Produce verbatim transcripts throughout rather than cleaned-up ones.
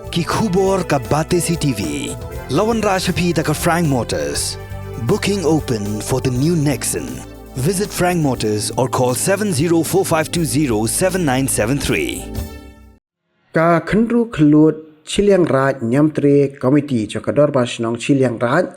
Ki khubor ka Batesi T V. La wanrah sha phi da ka Frank Motors. Booking open for the new Nexon. Visit Frank Motors or call seven zero four five two zero seven nine seven three. Ka Khynru Khyllut Chilliangraij Niamtre Committee jong ka Dorbar Shnong Chilliangraij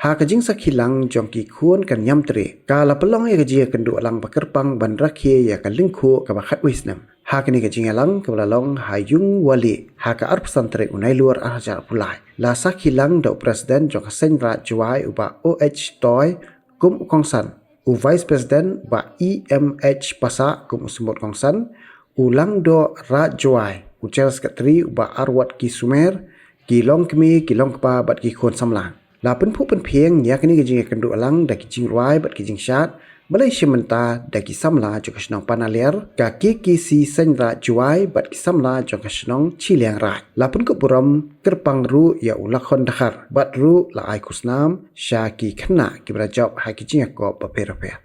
ha ka jingsakhi lang jong ki khun ka Niamtre ka la pynlong ïa ka jingïakynduh lang ba kyrpang ban rakhe ïa ka lyngkhuh kaba khatwei snem. Ha kane ka jingïalang kaba la long ha Yung Wali ha ka arphew san tarik u Nailur arhajar arphew lai, la sakhi lang da u President jong ka Seiñ Raij Jowai u Bah O H Toy kum u kongsan, u Vice President Bah E M H Passah kum u symbud kongsan, u Langdoh Raij Jowai, u General Secretary u Bah Arwat K Sumer, ki longkmie, ki longkpa bad ki khun samla. La pynphuh pynphieng ïa kane ka jingïakynduh lang da ki jingrwai bad ki jingshad, balei shim bynta da ki samla jong ka shnong Panaliar, ka K K C Seiñ Raij Jowai bad ki samla jong ka shnong Chilliangraij. La pynkup burom kyrpang ruh ïa u Lakhon Dkhar bad ruh la ai khusnam sha ki khynnah kiba la jop ha ki jingïakop bapher bapher.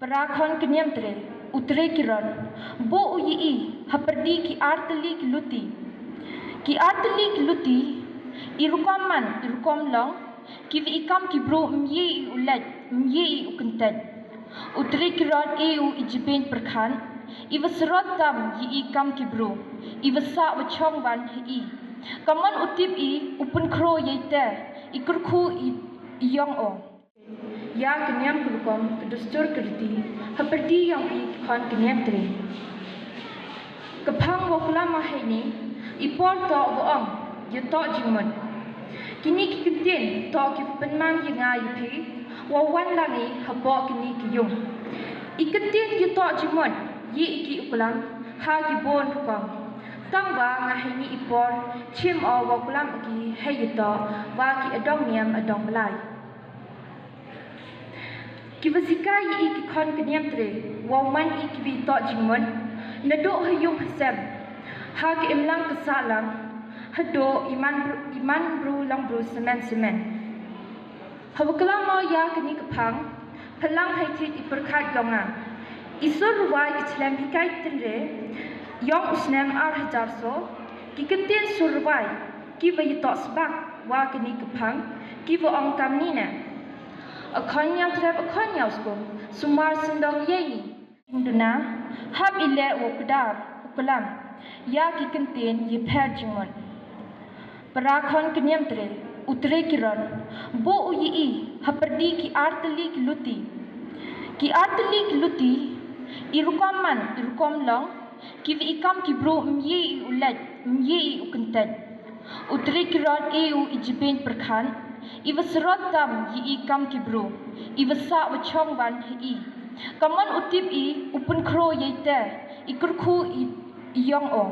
Para khon ka Niamtre, u Trekirot, bun u ïohi hapyrdi ki artylli ki luti. Ki artylli ki luti, i rukom man, i rukom long, kiwei i kam ki briew ym ïohi u leit, ym ïohi u kyntait. U Trekirot ïohi u i jingpyni pyrkhat, iwa syrot tam ïohi kam ki briew, iwa sah wa chong wan ha i. Kamon u tip i, u pynkhro ïa ite, i kyrkhu i, i ïong o. Ïa ka niam ka rukom ka dustur ka riti, hapyrdi ïong i ki khon ka Niamtre. Ka phang wa kulam ma heini, i por toh wa ong, ïa toh jingmut. Kini ki kyntien, toh ki pynmang ïa nga ïa phi, wa wan lang i hapoh kini ki ïung. I kyntien ïa toh jingmut, ïa i ki u kulam, ha ki bun rukom. Tang wa nga heini i por, chim o wa kulam ki hei ïa toh, wa ki adong niam adong blai. Ki wa sikai i ki khon ka niam tre, wow man i ki wi toh jingmut, naduh ha yung ha sem, ha ka imlang ka sahlang, haduh i man bru, i man bru lang bru semen semen. Hawa klam mo ya kani ka phang, phalang hai thit i pyrkhat yong nga. I sur rwai i chlem hikai tynre, yong u snem ar hajar so, ki kyntien sur rwai, ki wa i toh sbak, wa kani ka phang, ki wa ong kamni ne. A khon yau trep, a khon yau skum, sumar sendong yei ni. Duna, hap i leh u kdar, u klam, ya ki kyntien, i pher jingmut. Para khon ka niam tre, u tre ki ron, bo u yi i, ha pyrdi ki ar tylli ki luti. Ki ar tylli ki luti, i rukom man, i rukom long, ki wi i kam ki bru, myi i u leit, myi i u kyntet. U tre ki ron e u i jibin pyrkhan, i wa serot tam yi i kam ki bru, i wa sa wa chong wan ha i. Kamon u tip i, u pynkhro yei te, i kyrkhu i, i yong o.